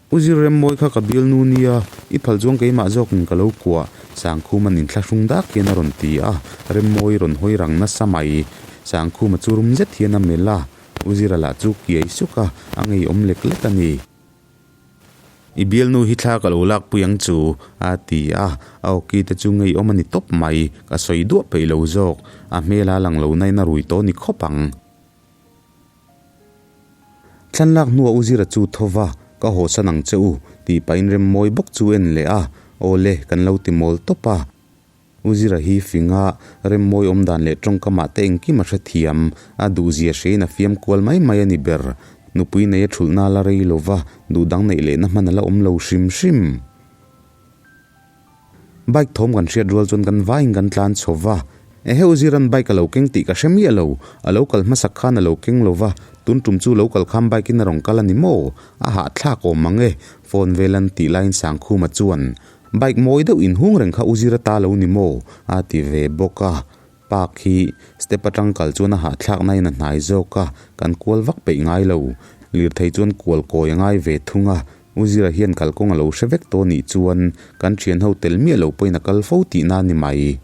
Speaker 1: U zir Remmawi kha ka bialnu nia, i phal chuan keimah zawkin ka lo kuah, Sangkhuma'n inthlahrung dak hian a rawn ti a, Remmawi rawn hawi rang nasa mai. Sangkhuma chu rum zet hian a melh a, U Zira lah chu kiai suk a, a ngeiawm lek lek a ni. I bialnu hi thla ka lo lakpui ang chu, a ti a, a awki te chu ngeiawm a ni tawp mai, ka sawi duah peih lo zawk, a hmel a lang lo nain a rui tawh ni khawp ang. Thlanlak hnuah U Zira chu tho va, Ka hawsan ang che u, tih pahin Remmawi bawk chu en leh a, Aw le, kan lo ti mawl tawp a. U Zira hi finga Remmawi awm dan leh tawngkamah te engkim a hrethiam, a duhzia hrein a fiam kual mai mai a ni ber. Nupui nei a thulhna la rei lo va, duh dang neih lehna hman a la awm lo hrim hrim. Bike thawm kan hriat rual chuan kan vaiin kan tlan chho va. Eheu Ziran bike a lo keng tih ka hre miah lo. A lo kal hmasak khan a lo keng lo va, tun tum chu lo kal kham bike in a rawn kal a ni maw? A hahthlak awm mang e, phone vel an tih laiin Sangkhuma chuan bike mawi deuh inhung reng kha U Zira ta lo ni maw? a ti ve bawk a. Park hi step atang kal chuan a hahthlak nain a hnai zawk a, kan kual vak peih ngai lo. Lirthei chuan kual kawi a ngai ve thung a, U Zira hian kalkawng a lo hre vek tawh nih chuan kan thian ho tel miah lo pawhin a kal fo tihna a ni mai.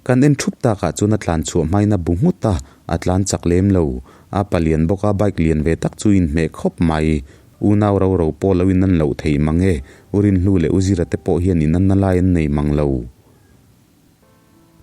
Speaker 1: Kan en thup takah chuan a tlan chhuah hmain a bu nghut a, a tlan chak lem lo. A palian bawk a, bike lian ve tak chu inhmeh khawp mai. Unau ro ro pawh lo in an loh thei mang e, U Rinhlu leh U Zira te pawh hian in anna lai an nei mang lo.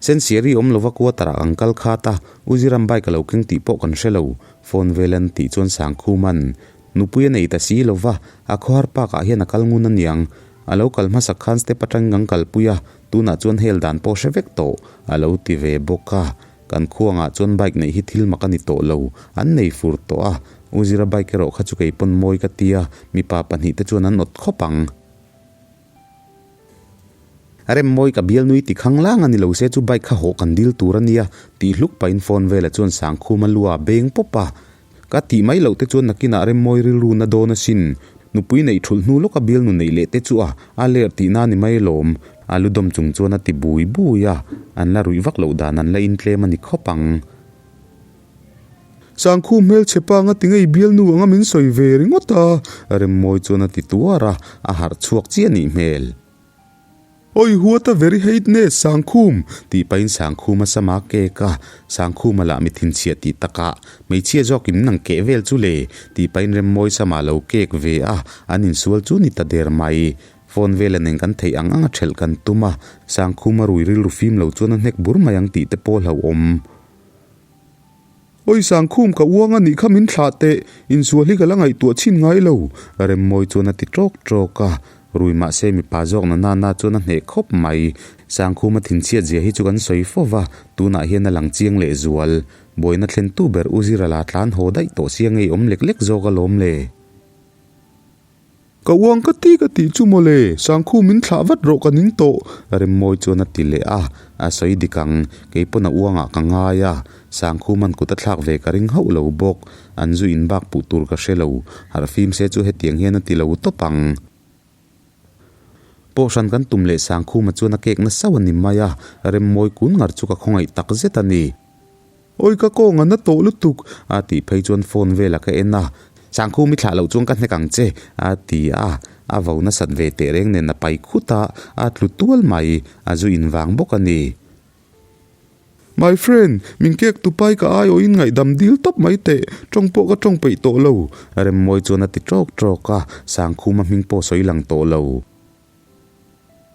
Speaker 1: Sensiari awm lova quarter ah kan kal khat a, U Ziram bike a lo keng tih pawh kan hre lo, phone vel an tih chuan Sangkhuman nupui a nei ta si lova, a khawhar park ah hian a kal ngun aniang, a lo kal hmasak khan step atangin kan kalpui a, tunah chuan hel dan pawh hre vek tawh, a lo ti ve bawk a, kan khuangah chuan bike neih hi thil mak a ni tawh lo, an nei fur tawh a, U Zira bike erawh kha chu keipawn mawi ka tia, mipa pahnihte chuan an awt khawp ang. A rem mawi ka bial nui ti khang lang a ni lo se chu bike kha hawh kan dil tur a nia tih hluk pahin phone velah chuan Sangkhuma lu a beng pawp a. Ka tih mai loh te chuan nakinah rem mawi rilru na dawn asin. Nupui neih thulh hnu lawka bialnu neih leh te chu a a ler tihna ni mai alawm. A lu dawm chung chuan a ti bui bui a, an la ruih vak loh dan an la intlem a ni khawp ang.
Speaker 2: Sangkhu hmelchhe pa nga ti ngei bialnu anga min sawi ve ringawt a.
Speaker 1: Remmawi chuan a ti tuar a, a harh chhuak chiah nih hmel.
Speaker 2: Oi what a very hate ne Sangkhum!
Speaker 1: Tih pahin Sangkhum a sama kek a, Sangkhuma lah mi thinchhiah tih takah hmeichhia zawkin min ang keh vel chu le tih pahin Remmawi sama lo kek ve a, an insual chu ni ta der mai. Phone vela nen kan theih ang ang a ṭhelh kan tum a, Sangkhuma rui rilru fim lo chuan a hnek bur mai ang tih te pawh hlauhawm.
Speaker 2: Oi Sangkhum ka uang a nih kha min thlah teh, insual hi ka la ngaihtuah chhin ngai lo.
Speaker 1: Remmawi chuan a ti ṭawk ṭawk a, rui mahse mipa zawk na nana chuan a hneh khawp mai. Sangkhuma thinchhiat zia hi chu kan sawi fo va, tunah hian a lang chiang leh zual. Buaina thlentu ber U Zirala tlan haw daih tawh sia ngei awm lek lek zawk alawm le.
Speaker 2: Ka uang ka ti ka tih chu mawle, Sangkhu min thlah vat rawh ka ning tawh.
Speaker 1: Remmawi chuan a ti leh a, a sawi dik ang, kei pawn a uangah ka ngai a, Sangkhu man kut a thlak ve ka ring hauh lo bawk, an zu in bak puh tur ka hre lo, harhfim se chu hetiang hian a ti lo tawp ang. Pawhhran kan tum leh Sangkhuma chuan a kek na sauh a ni mai a, Remmawi kun ngar chu ka khawngaih tak zet a ni.
Speaker 2: Awi ka kawng a na tawh lutuk
Speaker 1: a tih phei chuan phone vel a ka en a, Sangkhu mi thlah loh chuan ka hnek ang che a ti a, a vo nasat ve teh reng nen a pai khut a, a tlu tual mai, a zu in vang bawk a ni.
Speaker 2: My friend, min kek tu pai ka ai awhin ngaihdam dil tawp mai teh, tawng pawh ka tawng peih tawh lo.
Speaker 1: Remmawi chuan a ti tawk tawk a, Sangkhuma hming pawh sawi lang tawh lo.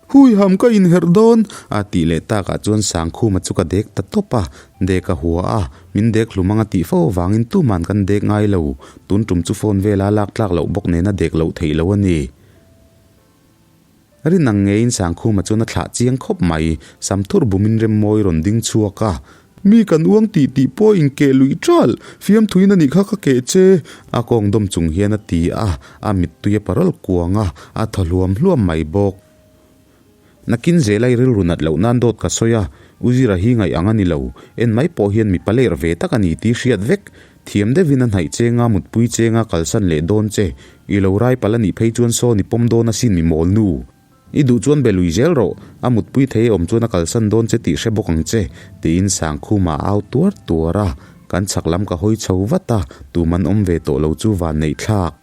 Speaker 2: Hui ham ka inherh dawn
Speaker 1: a tih leh takah chuan Sangkhuma chu ka dek ta tawp a, dek a hua a, min dek hlum anga tih fo avangin tuman kan dek ngai lo, tun tum chu phone vela lak tlak loh bawk nena dek loh theih loh a ni. Rin ang ngeiin Sangkhuma chuan a thlah chiang khawp mai, Samthur bumin Remmawi rawn ding chhuak a.
Speaker 2: Mi kan uang tih tih pawh in keh luih ṭal, fiamthuin a nih kha ka keh che.
Speaker 1: A kawng dawm chung hian a ti a, a mittui a parawl kuang a, a thaw hluam hluam mai bawk. Nakin zela i rilru nat loh nan dawt ka sawi a, U Zira hi ngaih ang a ni lo, en mai pawh hian mipa ler ve tak a ni tih hriat vek. Thiam deuhin a hnaih chenga mutpui chenga kalsan leh dawn che. I lo rai palh a nih phei chuan sawn i pawm dawn asin mi mawl nu. I duh chuan be lui zel rawh, a mutpui thei awm chuan a kalsan dawn che tih hre bawk ang che, tiin Sangkhuma a au tuar tuar a. Kan chhak lam ka hawi chho vat a, tuman awm ve tawh lo chu van neih thlak.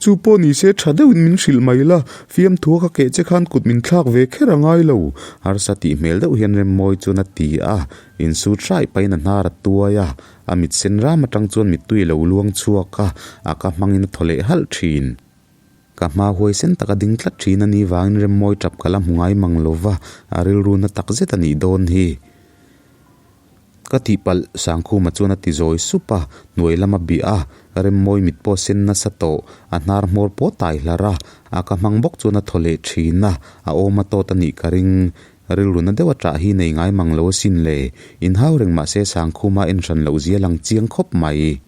Speaker 2: Chu pawh ni se tha deuhin min hrilh mai la, fiamthua ka keh che khan kut min thlak ve kher a ngai lo.
Speaker 1: Harsa tih hmel deuh hian Remmawi chuan a ti a, insut hraih pahin a hnar a tuai a, a mit sen ram atang chuan mittui a lo luang chhuak a, a ka hmangin a thaw leh halh thin. Ka hma huaisen taka ding tlat thin a nih vangin Remmawi tap ka la hmu ngai mang lo va, a rilru na tak zet a nih dawn hi. Ka tihpalh, Sangkhuma chuan a ti zawi sup a, hnuai lam a bih a, Remmawi mit pawh sen nasa tawh, a hnar hmawr pawh tai hlar a, a ka hmang bawk chuan a thaw leh thin a, a awm a tawt a nih ka ring. Rilru na deuh a ṭah hi nei ngai mang lo asin le, inhau reng mah se Sangkhuma en hran loh zia lang chiang khawp mai.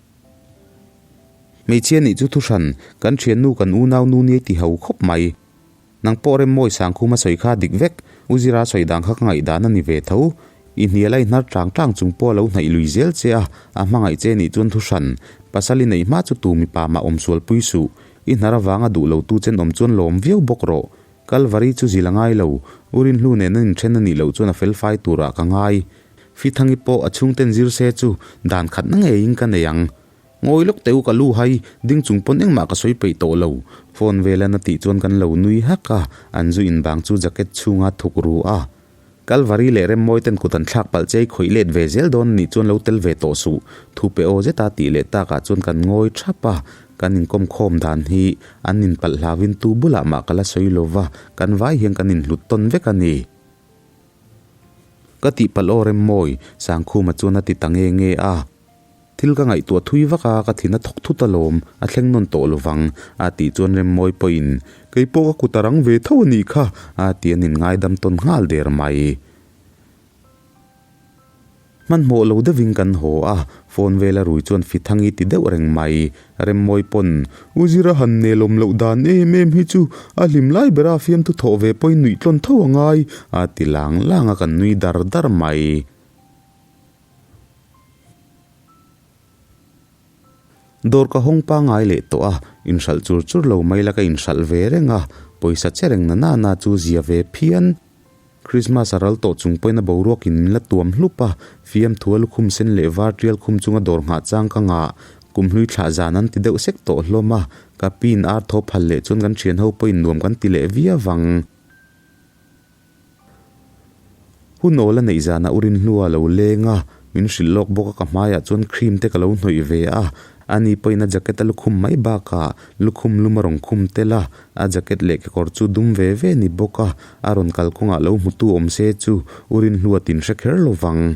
Speaker 1: Hmeichhia nih chu thuhran, kan thiannu kan unau nu nia ti ho khawp mai. Nang pawh Remmawi Sangkhuma sawi kha dik vek, U Zira sawi dan kha ka ngaihdan a ni ve tho. I hnial a i hnar tang tang chung pawh a lo hnaih lui zel che a, a hmangaih che nih chuan thuhran, pasal i neih hma chu tu mipa mah awm sual pui suh. I hnar avanga duh lo tu chen awm chuan lawm viau bawk rawh. Kalvari chu zil a ngai lo, U Rinhlu nen an inthen a nih loh chuan a fel fai turah ka ngai. Fithangi pawh a chhungten zir se chu dan khatna ngeiin ka nei ang. Ngawi lawk teh u ka lu hai, ding chung pawn engmah ka sawi peih tawh lo. Phone velan a tih chuan kan lo nui hak a, an zu inbang chu jacket chhunga thuk ru a. Kalvari leh Remmawi ten kut an thlak palh chei khawih let ve zel dawn anih chuan lo tel ve tawh suh. Thu pe aw zeta tih leh takah chuan kan ngawi thap a, kan inkawm khawm dan hi an inpalh hlauin tu bulah mah ka la sawi lo va, kan vai hian kan inhlut tawn vek a ni. Ka tihpalh aw Remmawi, Sangkhuma chuan a ti ta nge nge a. Thil ka ngaihtuah thui vak a, ka thin a thawk thut alawm, a thleng nawn tawh lovang, a tih chuan Remmawi pawhin,
Speaker 2: Kei pawh ka kut a rang ve tho a nih kha,
Speaker 1: a ti an inngaidam tawn nghal der mai. Hmanhmawh lo deuhin kan haw a, phone vela rui chuan Fithangi ti deuh reng mai. Remmawi pawn,
Speaker 2: U Zira han nelawm loh dan em em hi chu a hlim lai bera fiamthu thawh ve pawhin nuih tlawn tho a ngai,
Speaker 1: a ti lang lang a, kan nui dar dar mai. Dawr ka hawng pangai leh tawh a, inhralh chur chur lo mai la ka inhralh ve reng a, pawisa che reng na na na chu zia ve phian. Christmas a ral tawh chung pawhin a boruakin min la tuam hlup a, fiamthu a lukhum sen leh var tial khum chunga dawr nghah chang ka ngah. Kumhlui thlah zan an ti deuh sek tawh hlawm a, ka pin ar thaw phal leh chuan kan thian ho pawhin nuam kan ti leh viau ang. Hun awl a neih zanah u Rinhlua a lo leng a, min hrilh lawk bawk a ka hmaiah chuan cream te ka lo hnawih ve a, ani pawhin a jacket a lukhum mai bakah lukhum lum a rawn khum tel a, a jacket leh kekawr chu dum ve ve a ni bawk a, a rawn kalkawngah lo hmutu awm se chu u Rinhlua tin hre kher lo vang.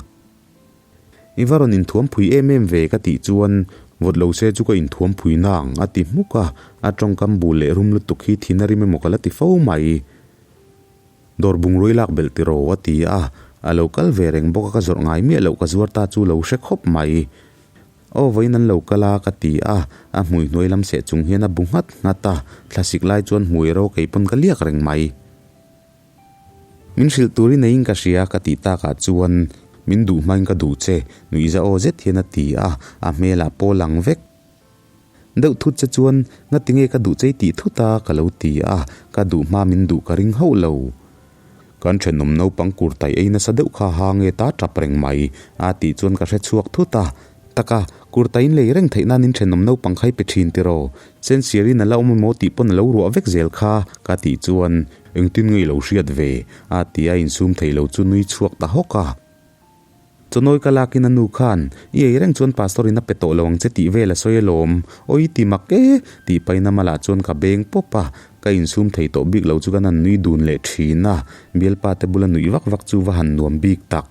Speaker 1: I va rawn inthuam phui em em ve ka tih chuan vawt lo se chu ka inthuam phui nang a ti hmuk a, a tawngkam bul leh rum lutuk hi thin a rim emaw ka la ti fo mai. Dawr bungrui lak belh ti ro a ti a, a lo kal ve reng bawk a ka zawrh ngai miah loh ka zuar ta chu lo hre khawp mai. Aw vawiin an lo kal a ka ti a, a hmui hnuai lam seh chung hian a bu nghat nghat a, thlasik lai chuan hmui ro kei pawn ka liak reng mai. Min hrilh turin eiin ka hria ka tih takah chuan min duh hmain ka duh che nuihza aw zet hian a ti a, a hmelah pawh lang vek. Deuh thut che chuan ngati nge ka duh chei tih thut a ka lo ti a, ka duh hma min duh ka ring hauh lo. Kan thenawm naupang kurtai ei nasa deuh kha ha nge ta tap reng mai a tih chuan ka hre chhuak thut a, taka kurtai in lei reng theih nan in thenawm naupang kha i pe thin tiraw? Sensiarin a la awm emaw tih pawn a lo ruah vek zel kha ka tih chuan engtin nge i lo hriat ve a ti a insum thei lo chu nui chhuak ta hawk a. Chawnawi ka lakin a nu khan, I ei reng chuan pastor in a pe tawh lo ang che tih vel a sawi alawm. Awi ti mak e! tih pahin a malah chuan ka beng pawp a, ka insum thei tawh bik lo chu kan han nui dun leh thin a, bialpa te bula nuih vak vak chu va han nuam bik tak.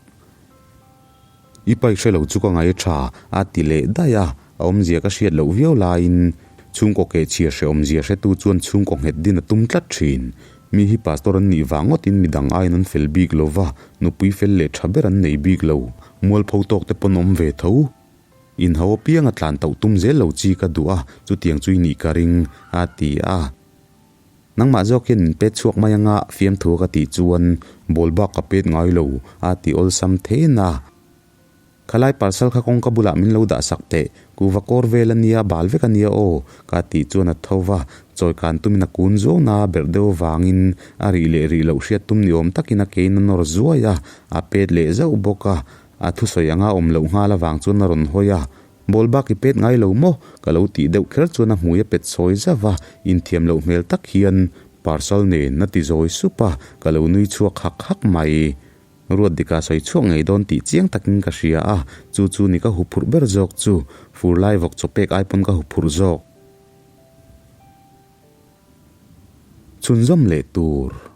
Speaker 1: I pai hre lo chu ka ngai tha, a ti leh daih a, a awmzia ka hriat loh viau laiin chhungkaw kehchhia hrehawmzia hretu chuan chhungkaw nghet din a tum tlat thin. Mi hi pastor an nih vang ngawtin midang aiin an fel bik lo va, nupui fel leh tha ber an nei bik lo. Mualpho tawk te pawn awm ve tho. Inhau apianga tlan tauh tum zel lo chi ka duh a, chutiang chu i nih ka ring, a ti a. Nangmah zawk hian min pet chhuak mai anga fiamthu ka tih chuan ball bak ka pet ngai lo, a ti awlsam then a. Khalai parcel kha kawngka bulah min lo dah sak teh, kuhva kawr vel a nia, bal vek a nia aw, ka tih chuan a tho va, chawi kan tumin a kun zuau na berh deuh avangin a rih leh rih loh hriat tum ni awm takin a kein a nawr zuai a, a pet leh zauh bawk a, a thusawi anga awm loh nghal avang chuan a rawn hawi a, Ball bak i pet ngai lo maw? Ka lo tih deuh kher chuan a hmui a pet sawi zauh a, inthiam loh hmel tak hian parcel nen a ti zawi sup a, ka lo nui chhuak hak hak mai. Ruat dika sawi chhuak ngei dawn tih chiang takin ka hria a, chu chu ni ka huphurh ber zawk chu, fur lai vawk chaw pek ai pawn ka huphurh zawk. Chhunzawm leh tur.